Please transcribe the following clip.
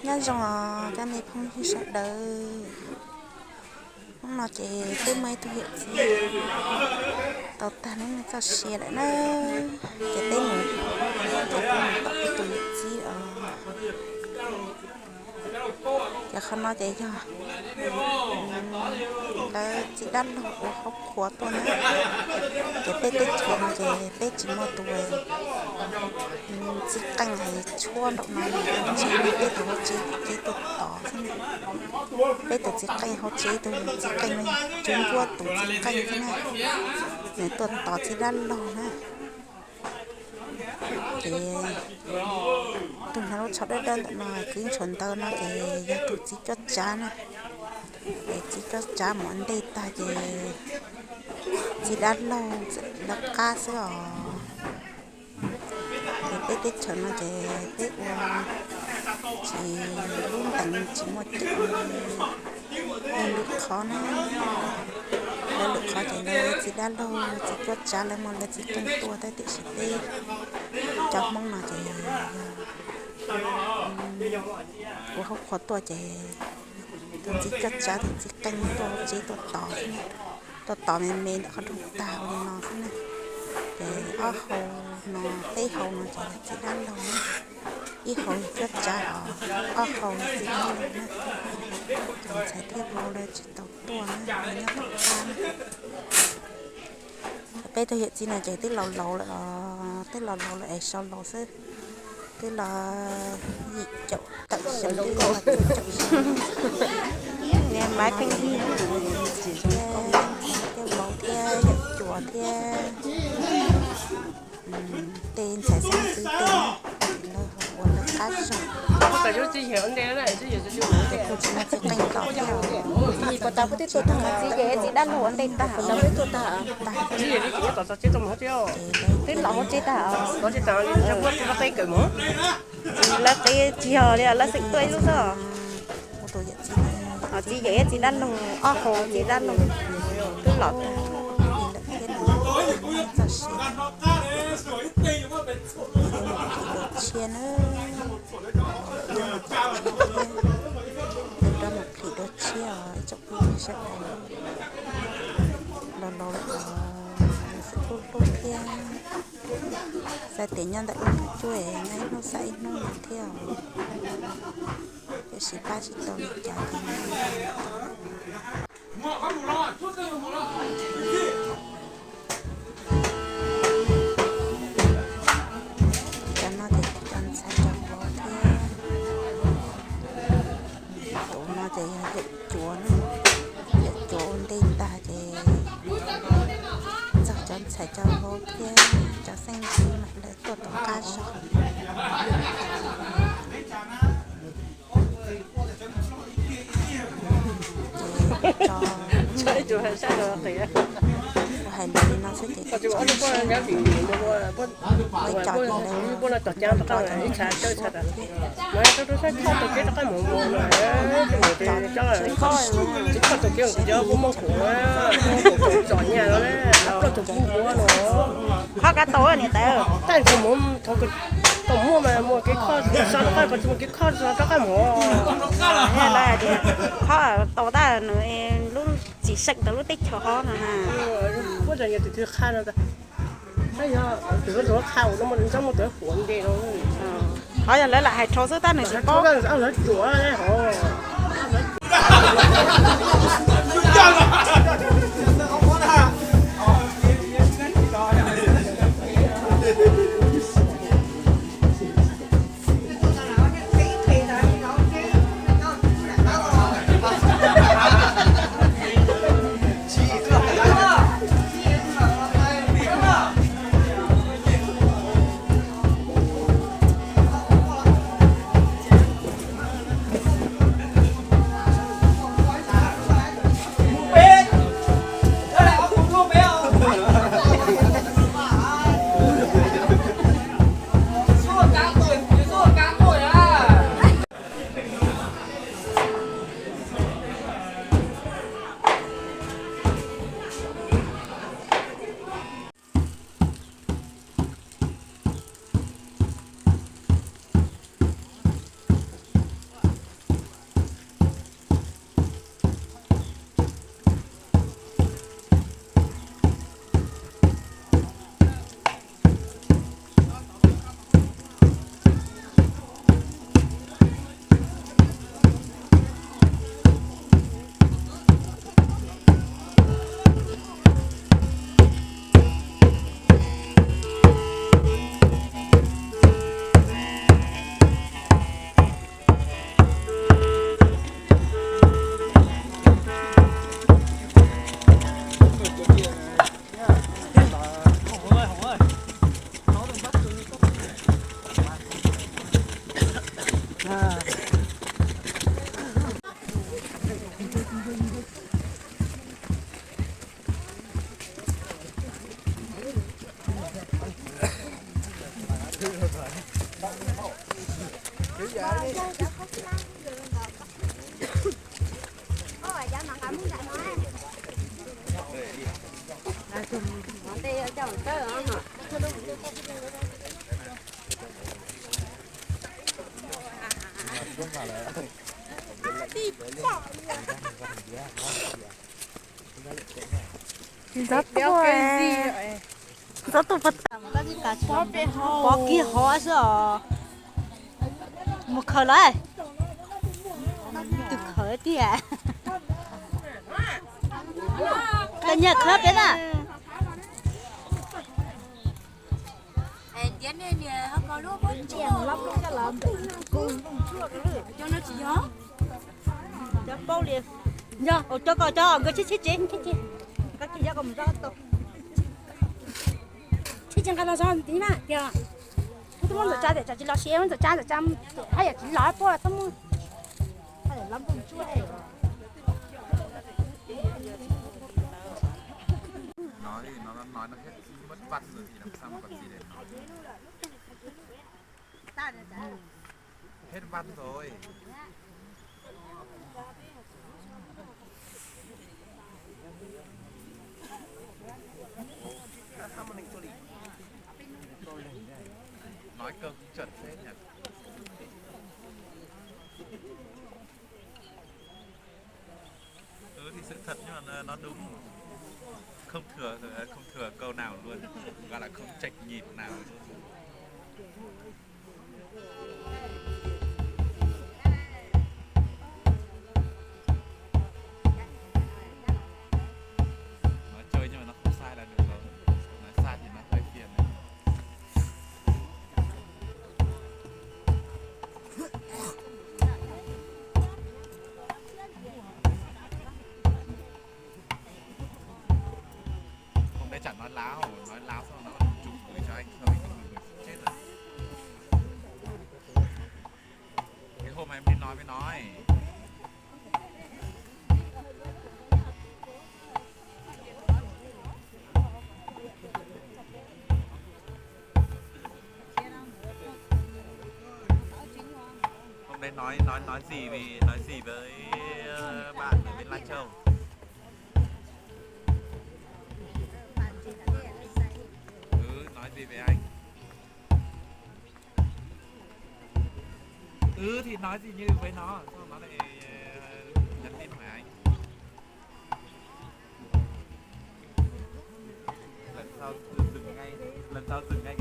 Nyob zoo os cov me phooj ywg sawv daws, hnub no ces twb muaj ib tug yawm txiv tau tag lub neej txoj sia lawm na, ces peb mus, ces peb mus tom ib tug yawm txiv os. Ces qhov no ces yog lawv txiv dab laug ua hauv qhua tuaj na. Ces peb teb chaws no ces peb tsis muaj tus txiv qeej hais tshuab nraum no, tsis muaj peb tus hauv tsev, tsev tuaj tod xwb na. Peb tus txiv qeej hauv tsev, tus txiv qeej no yog Tswv Ntsuab tus txiv qeej xwb na, nws tuaj tod txiv dab laug na. Ces tus hnav lub tsho dawb dawb ntawm no kwv ntshuas ntawv no ces yog tus txiv cuab tsav na. Es txiv cuab tsav mus ua ntej tag ces txiv dab laug txawm lawv qab xwb os. Ces peb teb chaws no ces peb ua tsis, lub ntees tsis muaj coob li lwm qhov na. Lawv lwm qhov ces lawv txiv dab laug txiv cuab tsav lawv muaj lawv txiv qeej tuaj thiab, tiam sis peb cov Hmoob no ces yog ua hauv qhua tuaj ces tus txiv cuab tsav tus txiv qeej tuaj hauv tsev tuaj tod xwb na. Tuaj tod me me ntawm qhov rooj tag ua li no xwb na. Ces ob hau no, peb hau no ces yog txiv dab laug na, ib hau yog cuab tsav os, ob hau yog txiv dab laug na. Tus ntxhais thiab vauv lawv tsis tau tuaj na, lawv nyob tom qab na. Peb tug yawm txiv no ces twb laus laus lawm os, twb laus laus lawm es sau laus xwb. Twb los yim caum tawm xyoo, twb los cuaj caum xyoo. Niag Maiv Pheej Yig thiab, thiab vauv thiab yawm cuas thiab tej ntxhais xeeb ntxwv tej, lawv ua lawv qab zog. Ces kuj tsis muaj txiv qeej tod thiab. Txiv ces txiv dab laug ua ntej tag, tag. Twb los hauv tsev tag. Lawv qev tsis yog li, lawv xeem tuaj ib lub xwb. Txiv ces txiv dab laug, ob hau txiv dab laug twb los tag. Txoj sia dua tshiab na, rov mus plhis dua tshiab os ib tsoom phooj ywg sawv daws. Laus laus lawm os, xeem hlub hlub thiab. Xav tias nyob ntawm lub ntuj cuaj nyob ib hnub xav ib hnub no thiab os. Tiam sis pab tsis tau li cas ces cov no ces cov ntxhais cov vauv thiab. Tus no ces yog yawm cuas na, yawm cuas ua ntej tag ces txog cov ntxhais cov vauv thiab cov xeeb ntxwv mam lawv tuaj tom qab zog. Kuv hais lus li no xwb ces kuv tsis muaj siab. Ua cov ces lawv ua cov thiab. Qhov kab tau niam tais. Qhov tau tab nws lub txiv seem ntawm lub teb chaws hov no na. Qhov yog lawv lam hais rau xwb tab nws tsis paub. Ntxob tuaj, ntxob tuaj pov, pov kiag hov xwb os. Mus khaws los, tus khaws tiag. Koj nyiag khawb peb na. Cov paub li, yog cov ko cov nkawd tsheb tsheb tsev, tsheb tsev nqa los zog tiv mas tias, twb muab ntxawm tsa tias tsam tsis los siav, muab ntxawm tsa, ntxawm tsa, haj yam tsis los puab txhob muab. Hết văn rồi. Nói câu cũng chuẩn phết nhỉ. Ừ, thì sự thật nhưng mà nó đúng. Không thừa, không thừa câu nào luôn. Gọi là không chệch nhịp nào luôn. Nói chơi nhưng mà nó không sai là được rồi. Nói sai thì nó hơi phiền đấy. Hôm đấy chả nói láo, nói láo xong nó còn chụp gửi cho anh Thơm, anh Thơm gửi chết rồi. Cái hôm mà em đi nói với nó ấy. Hôm đấy nói nói nói gì vì nói gì với ờ, bạn ở bên Lai Châu? Ừ, nói gì về anh? Ừ thì nói gì như với nó, xong nó lại ờ, nhắn tin hỏi anh. Lần sau dừng ngay, lần sau dừng ngay